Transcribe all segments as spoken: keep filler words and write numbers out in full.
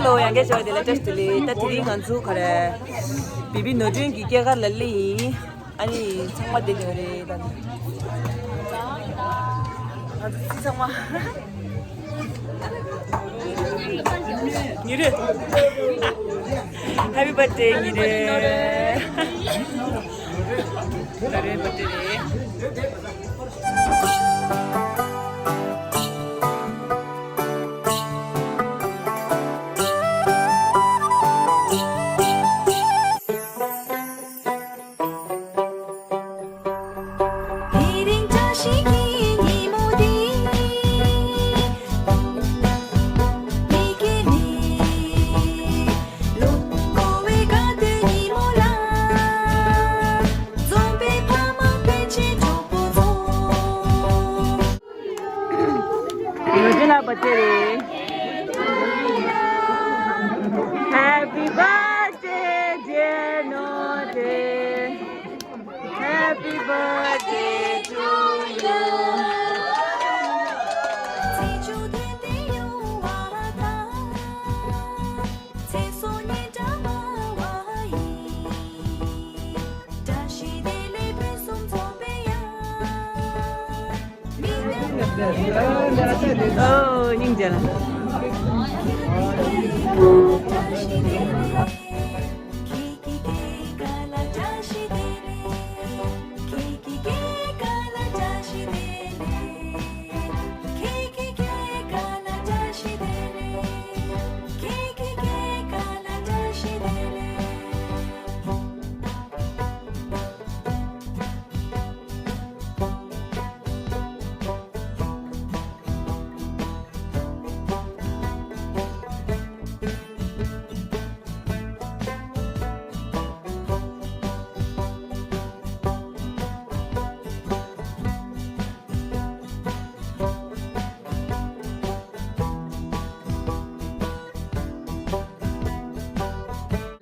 ཨོ་ཡང་བསྐྱར་བྱ་བ་དེ་ལ་བཀྲ་ཤིས་བདེ་ལེགས། ད་དེ་རིང་ང་ཚོ་ག་རེ། བི་བི་ནོར་སྒྲོན་གྱི་སྐྱེས་སྐར་ལ་སླེབས་ཡིན། ཨ་ནི་ཚང་མ་བསྡད་ཡོད་རེད་ད། ང་ཚོ་ཚང་མ། ཉི་རེ། Happy birthday ཉི་རེ། ད་རེས་བར་ཐི་ཌེ་རེད། དེ་རིང་བཀྲ་ཤིས་ཀྱི་ཉིན་མོ་འདི། མི་སྐྱེ་མེད། ལོ་འཁོར་བའི་དགའ་སྟོན་ཉིན་མོ་ལ། འཛོམས་པའི་ཕ་མ་སྤུན་མཆེད་གྲོགས་པོ་ཚོ། ནོར་སྒྲོན་ལགས་བར་ཐི་ཌེ་རེད། Happy birthday, dear Norde. Happy birthday to you. ཚེས་བཅུ་བདུན་དེ་ཡོང་བ་དང་། ཚེས་སོ་གཉིས་འདྲ་མ་བ་ཡིན། བཀྲ་ཤིས་བདེ་ལེགས་ཕུན་སུམ་ཚོགས་པའི་ཡང་། ཨོ་སྙིང་རྗེ་ལ། ནོར་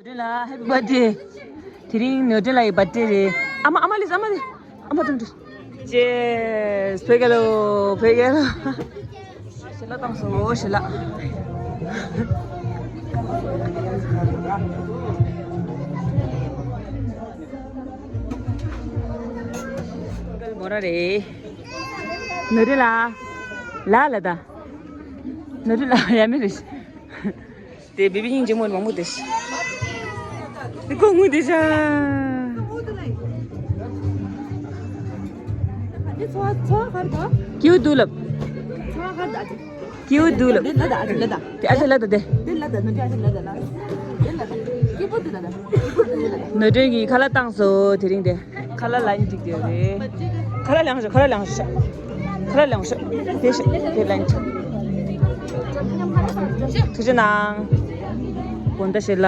སྒྲོན་ལགས་ཧེ་པི་བར་ཐི་ཌེ། དེ་རིང་ནོར་སྒྲོན་ལགས་ཡི་བར་ཐི་ཌེ་རེད། ཨ་མ་ཨ་མ་ལིས་ཨ་མ་ལིས་ཨ་མ་ཏུང་ཏུ། ཅེས་བོད་རྒྱལ་ལོ་བོད་རྒྱལ་ལོ། ཞལ་ལག་བཏང་སོང་ཞལ་ལག། མོ་ར་རེད། ནོར་སྒྲོན་ལགས། ལ་ལ་ད། ནོར་སྒྲོན་ལགས་ཡ་མེད་རེད། དེ་བི་བི་སྙིང་རྗེ་མོ་མང་པོ་དེ། དེ་ཁོ་ངུ་དེ་ཤ། ཀྱུ་དུ་ལབ། ཀྱུ་དུ་ལབ། དེ་ཨ་ཅེ་ལ་ད་དེ། ནོར་སྒྲོན་གྱིས་ཁ་ལག་བཏང་སོང་དེ་རིང་དེ། ཁ་ལག་ལ་ནི་འགྲིག་དེ་རེད། ཁ་ལག་ལངས་ཤོག་ཁ་ལག་ལངས་ཤོག་ཁ་ལག་ལངས་ཤོག་དེ་ཤོག་དེ་ལངས་ཤོག་ཐུགས་རྗེ་གནང་། དགོངས་དག་ཞུ་ལ།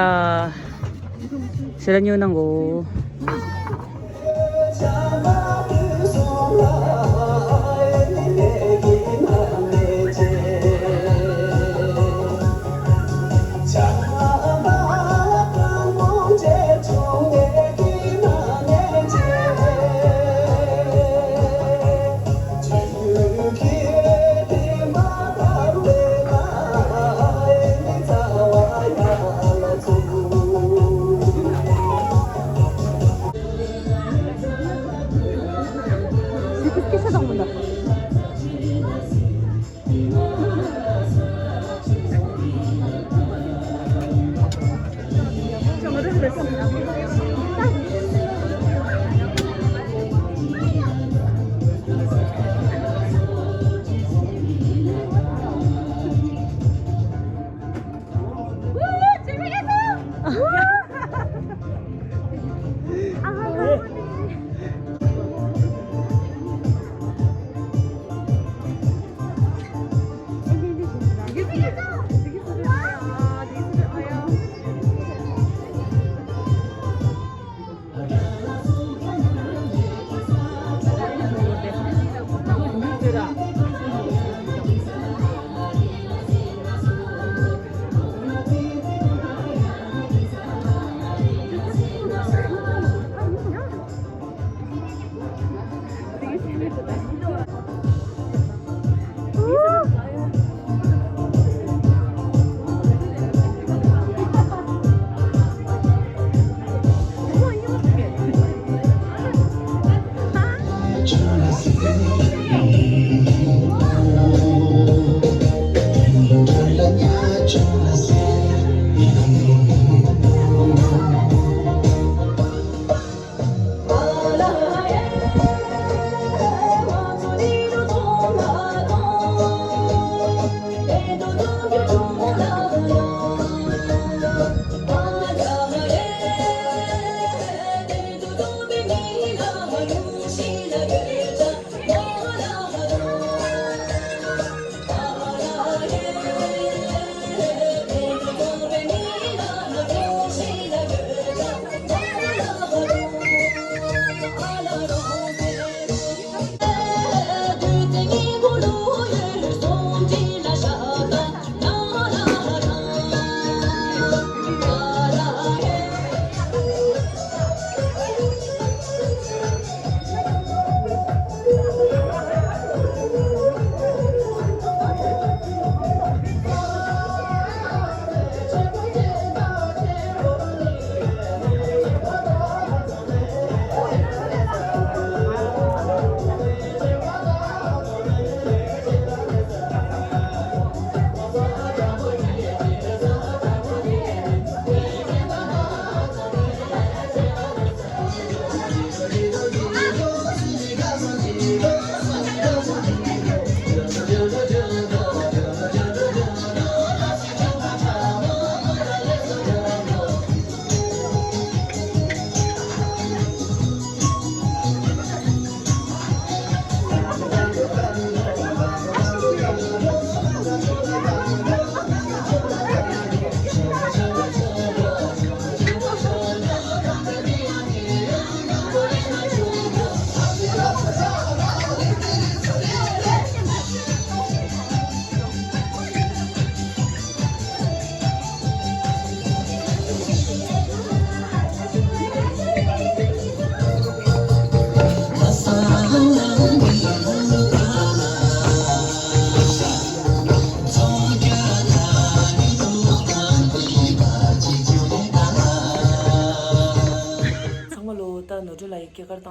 ཞེ་ལ་ཉོ་གནང་གོ།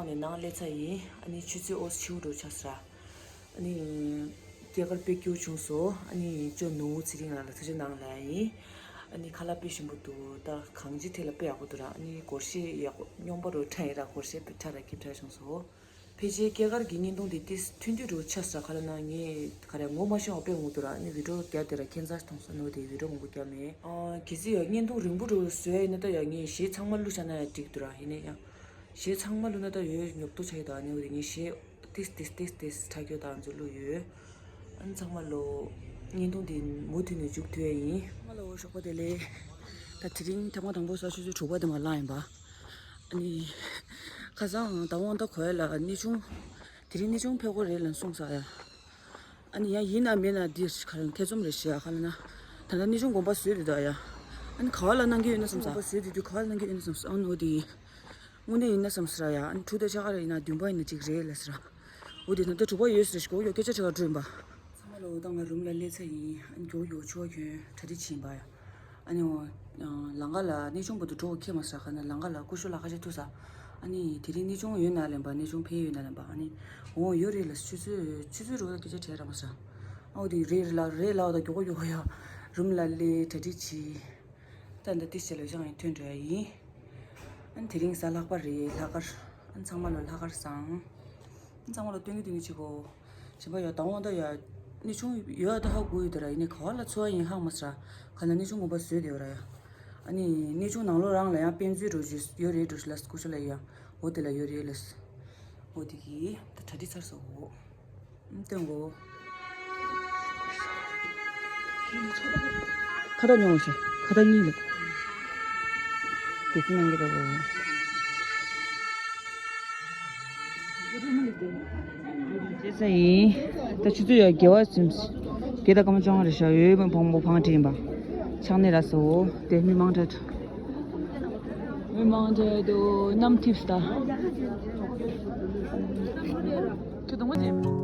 ནས་ནང་སླེབས་ཚར་ཡིན། ཨ་ནི་ཆུ་ཚོད་ཨོ་ཆིའུ་འགྲོ་ཆགས་སོང་ར། ཨ་ནི་སྐྱེས་སྐར་དཔེ་སྐྱིད་པོ་བྱུང་སོང་། ཨ་ནི་ཅོ་ནུ་ཚེ་རིང་ལགས་ལ་ཐུགས་རྗེ་གནང་ལབ་ཡིན། ཨ་ནི་ཁ་ལག་དཔེ་ཞིམ་པོ་འདུག་ད་གང་ཅི་ཐད་ལ་དཔེ་ཡག་པོ་འདུག་ར། ཨ་ནི་སྒོར་གཞས་ཡག་པོ་སྙོམས་པོ་རུ་འཁྲབ་ཡིན་ར། སྒོར་གཞས་དཔེ་ཁྲ་ར་སྐྱིད་ཁྲ་བྱུང་སོང་། ཕལ་ཆེར་སྐྱེས་སྐར་གྱི་བརྙན་ཐུང་འདི་ཏིས་ཐུང་ཐུང་རུ་ཆགས་སོང་ར། ག་ལབ་ན་ངས་ག་རེ་ངོ་མ་ཤེས་པ་དཔེ་ངུ་འདུག་ར། ཨ་ནི་བི་ཌི་ཡོ་རྒྱབ་དེ་ར་ཁྱད་མཚར་མཐོང་སོང་ནོ། དེ་བི་ཌི་ཡོ་མང་པོ་རྒྱབ་མེད། ཨ་གལ་སྲིད་ཡང་བརྙན་ཐུང་རིང་པོ་རུ་བཟོས་ཡིན་ན་ད་ཡང་ངས་གཞས་ཚང་མ་བླུགས་བཞག་ན་ཡང་འགྲིག་འདུག་ར། ཡིན་ན་ཡང་གཞས་ཚང་མ་བླུགས་ན་ད་ཡོད་ཉོབ་ཏོ་ཆགས་ཡོད། ད་ཨ་ནི་འོ་དེ་ངས་གཞས་ཏིས་ཏིས་ཏིས་ཏིས་ཁྲ་སྐྱོ་དང་ཚོ་བླུགས་ཡོད། ཨ་ནི་ཚང་མ་ལོ་བརྙན་ཐུང་འདི་མུ་མཐུད་ནས་མཇུག་མཐུད་ཡ་ཡིན། ཚང་མ་ལོ་ཞོགས་པ་བདེ་ལེགས། ད་དེ་རིང་ཐེངས་མ་དང་པོ་ས་ཆུ་ཚོད་དྲུག་པ་དེ་མ་ལངས་ཡིན་པ། ཨ་ནི་ཁ་སང་ད་དབང་ད་གོ་ཡ་ལ་གནས་ཆུང་དེ་རིང་གནས་ཆུང་ཕེབས་དགོས་རེད་ལབ་གསུངས་ས་ཡ། ཨ་ནི་ཡང་ཡིན་ན་མིན་ན་འདི་ག་རེ་ཐེ་ཚོམ་རེད་ཤི་ཡ། ག་ལབ་ན་ད་ལྟ་གནས་ཆུང་དགོན་པ་བཟོས་འདུག་ད་ཡ། ཨ་ནི་ག་བ་ལ་གནང་གི་ཡོད་ན་བསམ་ས། དགོན་པ་བཟོས་འདུག་དུས་ག་བ་ལ་གནང་གི་ཡོད་ན་བསམ་ས། ཨ་ནི་འོ་དེ་དངོས་གནས་ཡིན་ན་བསམ་ས་ར་ཡ། ཨ་ནི་དྲུག་དང་ཕྱེད་ཀ་རེ་ཡིན་ན་བདུན་པ་ཡིན་ན་གཅིག་རེད་ལབ་ས་ར། འོ་དེ་ད་ལྟ་དྲུག་པ་ཡོད་ས་རེད་ཤི། གོ་ཡོ་སྐད་ཆ་དྲི་བ་སྒྲོན་པ། ཚང་མ་ལོ་ད་ང་རུམ་ལ་སླེབས་ཚར་ཡིན། ཨ་ནི་མགྱོགས་མགྱོགས་ཕྱུ་པ་གྱོན་གྲ་སྒྲིག་བྱེད་པ་ཡ། ཨ་ནི་འོ་ལམ་ཁ་ལ་གནས་ཆུང་བར་དུ་འགྲོ་ཁེལ་མ་ས། ག་ན་ལམ་ཁ་ལ་སྐུ་ཞབས་ལགས་ཁ་ཤས་ཐུག་ས། ཨ་ནི་དེ་རིང་གནས་ཆུང་ཡོད་ན་ལེན་པ། གནས་ཆུང་ཕེབས་ཡོད་ན་ལེན་པ། ཨ་ནི་འོ་ཡོད་རེད་ལ། ཆུ་ཚོད་ཆུ་ཚོད་རུ་སྐད་ཆ་དྲིས་ར་མ་ས། ཨ་འོ་དེ་རེད་ལ་རེད་ལ། འོ་ད་མགྱོགས་མགྱོགས་ཡ་རུམ་ལ་སླེབས་གྲ་སྒྲིག་བྱེད། ད་འདི་ཏི་ཞེ་ལོ་ཞང་ཡིན་ཐོན་འགྲོ་ཡ་ཡིན། ཨ་ནི་དེ་རིང་གཟའ་ལྷག་པ་རེད། ལྷག་དཀར། ཨ་ནི་ཚང་མ་ལོ་ལྷག་དཀར་བཟང་། ཨ་ནི་ཚང་མ་ལོ་སྟོན་གི་སྟོན་གི་བྱེད་གོ། གཞན་པ་ཡ་ད་འོང་ད་ཡ། གནས་ཆུང་ཡོད་ད་ཧ་གོ་ཡོད་ད་ར། ཡིན་ནའི་ག་བ་ལ་འཚོ་བ་ཡིན་ཧ་མ་ས་ར། ག་ན་གནས་ཆུང་དགོན་པ་བཟོས་དེ་ཡོད་ར་ཡ། ཨ་ནི་གནས་ཆུང་ནང་ལོགས་རང་ལ་ཡང་དཔེ་མཛོད་རོ་ཞིག་ཡོད་རེད་འགྲོ་ཞིག་ལ་སྐུ་ཞབས་ལ་ཡ། འོ་དེ་ལ་ཡོད་རེད་ལ། འོ་དེ་གི་ད་གྲ་སྒྲིག་ཚར་སོང་། སྟོན་གོ། ཁ་བཏགས་ཉོ་བ་ཤོག་ཁ་བཏགས་གཉིས་ལ། དེ་ཚོ་གནང་གི་རེད་གོ། བྱས་ས་ཡིན། ད་ཆུ་ཚོད་ཡ་བརྒྱད་པ་ཟིན། བརྒྱད་དང་སྐར་མ་བཅོ་ལྔ་རེད་ཤག་འོད་མ་བོང་བོ་ཕང་དྲན་པ། ཆགས་ནས་ར་སོ། དེ་མི་མང་དྲགས། མི་མང་དྲགས་འདུག་གནམ་འཐིབས་ས། ཁྱོད་དང་པོ་ཅིག